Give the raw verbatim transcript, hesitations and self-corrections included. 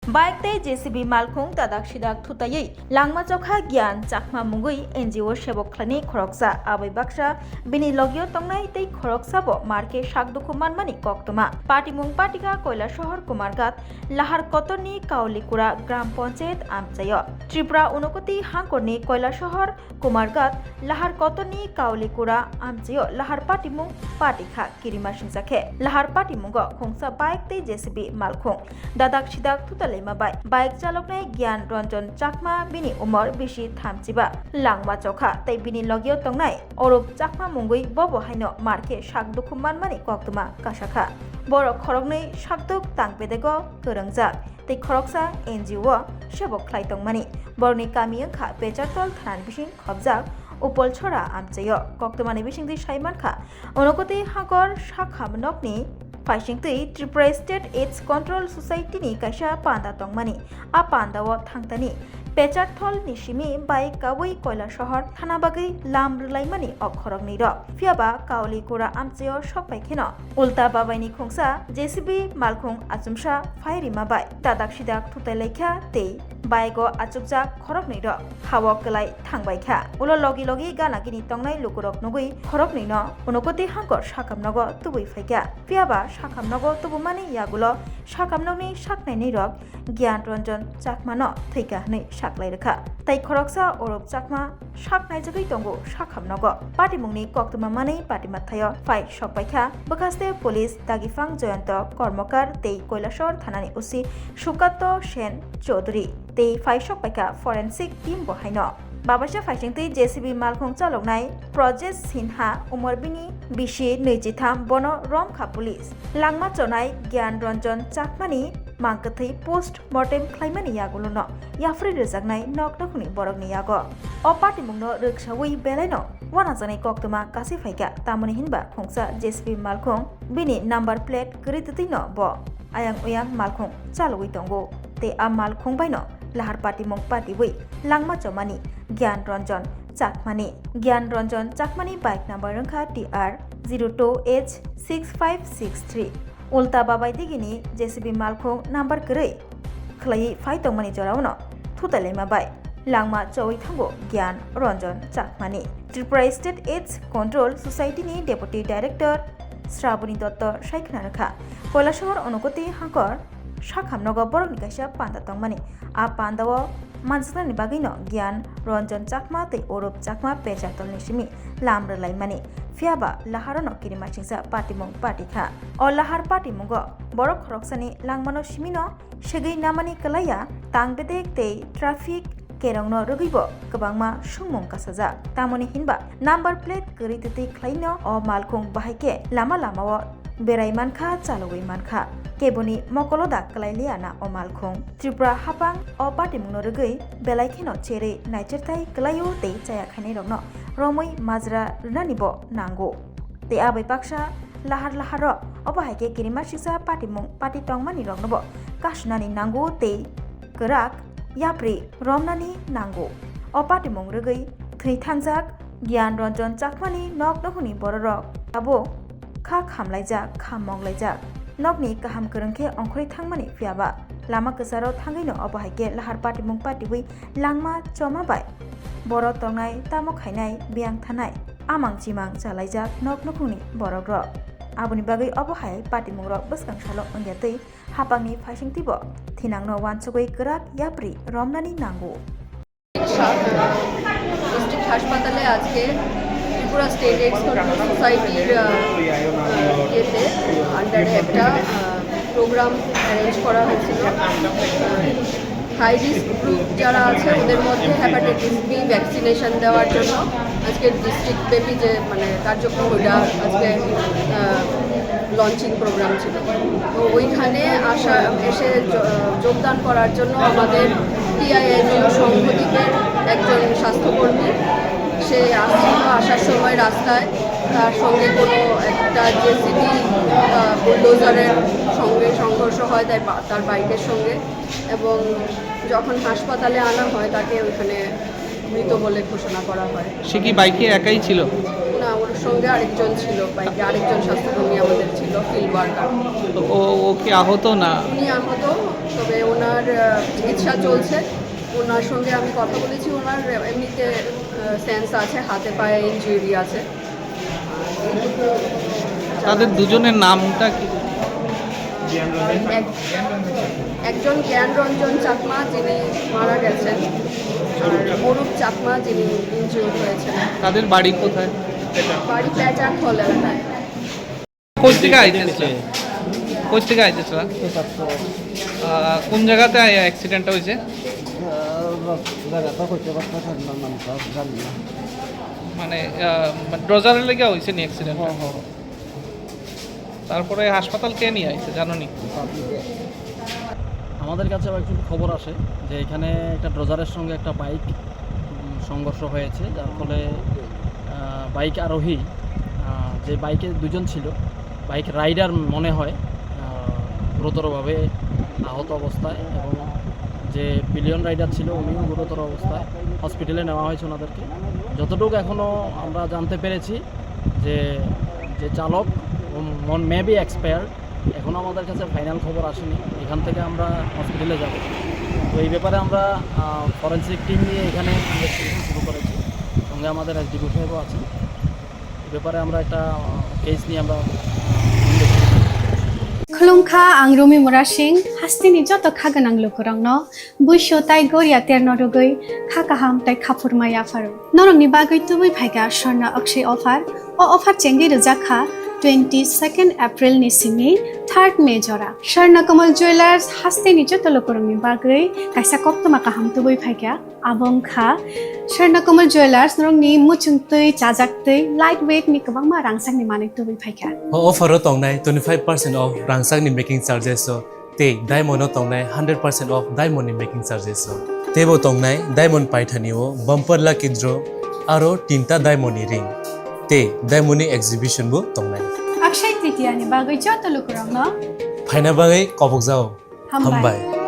Bike tei J C B malkhung dadak sidak thutaiwi langma chokha Gyan Chakma mungwi N G O sebok khlaini khoroksa, abai baksa bini logio tongnai tei khoroksa bo marke sak dukhu manmani koktwma. Patimung patikha Koilasohor Kumarghat Lahar Kotorni Kaulikura Gram Panchayat amchaio. Tripura Unokoti hangkorni Koilasohor Kumarghat Lahar Kotorni Kaulikura amchaio Lahar patimung patikha. Kirima singsa khe Lahar patimungo khungsa bike tei J C B malkhung dadak sidak thutalaima bai. Bike chaloknai Gyan Ranjan Chakma, bini umor bisi thamchiba, langma chokha tei bini logio tongnai Orup Chakma mungwi bobo haino marke sak dukhu manmani koktwma kasakha. Borok khoroknwi sakduk tang bedego kwrwngjak tei khoroksa N G O o sebok khlai tongmani. Borokni kami wngkha Pechartol thanani bising khobjak Upolchora amchaio. Koktwmani bisingtwi sai mankha, Unokoti hangkor sakham nokni phaisingtwi Tripura State AIDS Control Society ni kaisa panda tongmani. A pandao thangtani Pechartholni simi bai kaui Koilasohor thana bagwi lam rwlaimani o khoroknwi rok. Phiyaba Kaulikura amchaio sokpai kheno Ulta Babaini khungsa J C B malkhung achumsa phai rima bai dadak sidak thutai laikha tei bike o achukjak khoroknwi rok hao kwlai thangbaikha. Ulo logi logi gana gini tongnai lukurok nugwi khoroknwino Unokoti hangkor sakham nogo tubui phaikha. Phiyaba sakham nogo tubumani yagulo sakham nokni saknaini rok Gyan Ranjan Chakmano thwikha hwnwi saklai rwkha. Tai khoroksa Orup Chakma sak naijagwi tongo sakham nogo. Patimungni koktwma manwi patima thaio phai sokpaikha. Bwkhaste police dagifang Jayanta Karmakar tei Koilasor thanani O C Sukato Sen Chaudhary tei phai sokpaikha forensic team bo haino. Babaisa phaisingtwi J C B malkhung chaloknai Prajesh Sinha, umor bini bisi nwichitham, bono romkha police. Langma chonai Gyan Ranjan Chakmani mangkwthwi post mortem khlaimani yagulono yapri rwjaknai nok nokhungni borokni yago. O patimungno rwksaui belaino uanajaknai koktwma kasi phaikha, tamoni hinba khungsa J C B malkhung bini number plate kwrwi twtwino bo ayang uyang malkhung chalogwi tongo tei a malkhung baino lahar patimung patiui langma chomani Gyan Ranjan Chakmani. Gyan Ranjan Chakmani bike number wngkha T R zero two H six five six three. Ulta Babai digini J C B malkhung number kwrwi khwlaiwi phai tongmani joraono thutalaima bai langma chowi thango Gyan Ranjan Chakmani. Tripura State AIDS Control Society ni Deputy Director Sraboni Dotto sai khna rwkha. Koilasohor Unokoti hangkor sakham nogo borokni kaisa panda tongmani. A pandao manjaknani bagwino Gyan Ranjan Chakma tei Orup Chakma Pechartolni simi lam rwlaimani. Phiyaba laharono kirimasingsa patimung patikha. O lahar patimungo borok khoroksani langmano simino segwi namani kwlaiya tang bedek tei traffic kerongno rwgwibo kwbangma sungmung kasajak. Tamoni hinba number plate kwrwi twtwi khlaino o malkhung bahai khe lama lamao berai mankha, chalogwi mankha. Keboni mokolo da kwlai liya na o malkhung. Tripura hapang o patimungno rwgwi belai kheno cherwi naicharthai kwlaio tei chaya khainairokno romwi majra rwnanibo nango. Tei abai baksa lahar laharo obo hai khe kirimasingsa patimung pati tongmani roknobo kasunani nango tei kwrak yapri romnani nango. O patimung rwgwi thwi thangjak Gyan Ranjan Chakmani nok nokhungni bororok abo kha khamlaijak, kha monglaijak. Nokni kaham kwrwng khe ongkhorwi thangmani phiyaba lama kwcharo thangwino obo hai khe lahar patimung patiui langma choma bai boro tongnai tamo khainai biyang thanai amang chimang chalaijak nok nokhungni borokrok. Aboni bagwi obo hai patimungrok bwskang salo wngya twi hapangni phaisingtwibo thinangno uansugwi kwrak yapri romnani nango. সাত ডিস্ট্রিক্ট হাসপাতালে আজকে Tripura state AIDS control সোসাইটির আহ, আহ, ইয়েতে আন্ডারে একটা programme arrange করা হয়েছিল। High risk group যারা আছে ওদের মধ্যে হেপাটাইটিস বি ভ্যাকসিনেশন দেওয়ার জন্য আজকে ডিস্ট্রিক্ট ব্যাপী যে মানে কার্যক্রম ওটা আজকে লঞ্চিং প্রোগ্রাম ছিল। তো ওইখানে আসা এসে য- যোগদান করার জন্য আমাদের টিআইএনজিও সংঘ থেকে একজন স্বাস্থ্যকর্মী সে আসছিল, আসার সময় রাস্তায় তার সঙ্গে কোনো একটা জেসিবি বুলডোজারের সঙ্গে সংঘর্ষ হয়, তাই বা- তার বাইকের সঙ্গে। এবং যখন হাসপাতালে আনা হয় তাকে ওইখানে মৃত বলে ঘোষণা করা হয়। সে কি বাইকে একাই ছিল? না, ওর সঙ্গে আরেকজন ছিল বাইকে, আরেকজন স্বাস্থ্যকর্মী আমাদের ছিল, ফিল্ড ওয়ার্কার। তো ও, ও কি আহত না? উনি আহত, তবে ওনার, আহ, চিকিৎসা চলছে। ওনার সঙ্গে আমি কথা বলেছি, ওনার এমনিতে, আহ, সেন্স আছে, হাতে পায়ে ইনজুরি আছে। তাদের দুজনের নামটা কি? এক-, একজন জ্ঞান রঞ্জন চাকমা, যিনি মারা গেছেন, আর অরূপ চাকমা, যিনি ইনজিওর্ড হয়েছেন। তাদের বাড়ি কোথায়? বাড়ি পেঁচাখল এলাকায়। কোথা থেকে আইতেছিলা? কোথা থেকে আইতেছিলা? আহ, কোন জায়গাতে অ্যাক্সিডেন্টটা হয়েছে? আহ, জায়গাটা কইতে পারতাম না, নামটা জানি না। মানে, আহ, ডোজারের লেগে হয়েছে নি অ্যাক্সিডেন্ট? হ্যাঁ, হ্যাঁ। তারপরে হাসপাতাল কে নিয়ে আইছে, জানো নি? আমাদের কাছে একটু খবর আসে যে এখানে একটা ডোজারের সঙ্গে একটা বাইক, উম, সংঘর্ষ হয়েছে, যার ফলে, আহ, বাইক আরোহী, আহ, যে বাইকে দুজন ছিল, বাইক রাইডার মনে হয়, আহ, গুরুতরভাবে আহত অবস্থায় এবং যে পিলিয়ন রাইডার ছিল উনিও গুরুতর অবস্থায় হসপিটালে নেওয়া হয়েছে ওনাদেরকে। যতটুকু এখনও আমরা জানতে পেরেছি যে, যে চালক মেবি এক্সপায়ার্ড, এখনও আমাদের কাছে ফাইনাল খবর আসেনি। এখান থেকে আমরা হসপিটালে যাব। তো এই ব্যাপারে আমরা, আহ, ফরেন্সিক টিম নিয়ে এখানে ইনভেস্টিগেশন শুরু করেছি, সঙ্গে আমাদের এসডিপিও সাহেবও আছেন। এই ব্যাপারে আমরা একটা, আহ, কেস নিয়ে আমরা, আহ, investigation করছি। Khulumkha, ang Rumi Murasing, hasteni joto kha gwnang lukurokno buisu tai goria terno rwgwi kha kaham tai khaphurma yapharo. Norokni bagwi tubui phaikha Swarna Akshay offer. O offer chengwi rwjak kha twenty second April ni simi third May jora. Swarna Kamal Jewellers hasteni joto lukurokni bagwi kaisa koktwma kaham tubui phaikha. Abo wngkha Swarna Kamal Jewellers, norokni muchungtwi, chajaktwi, light weight ni kwbangma rangchakni manwi tubui phaikha. O offer o tongnai twenty five percent off rangchakni making charges o, tei diamond o tongnai hundred percent off diamond ni making charges o. Teibo tongnai diamond paithani o bumper lucky draw, aro tinta diamond ni ring, tei diamond ni exhibition bo tongnai. Akshay Tritiya ni bagwi joto lukurokno phaina bagwi kobokjao. Hambai. Hambai.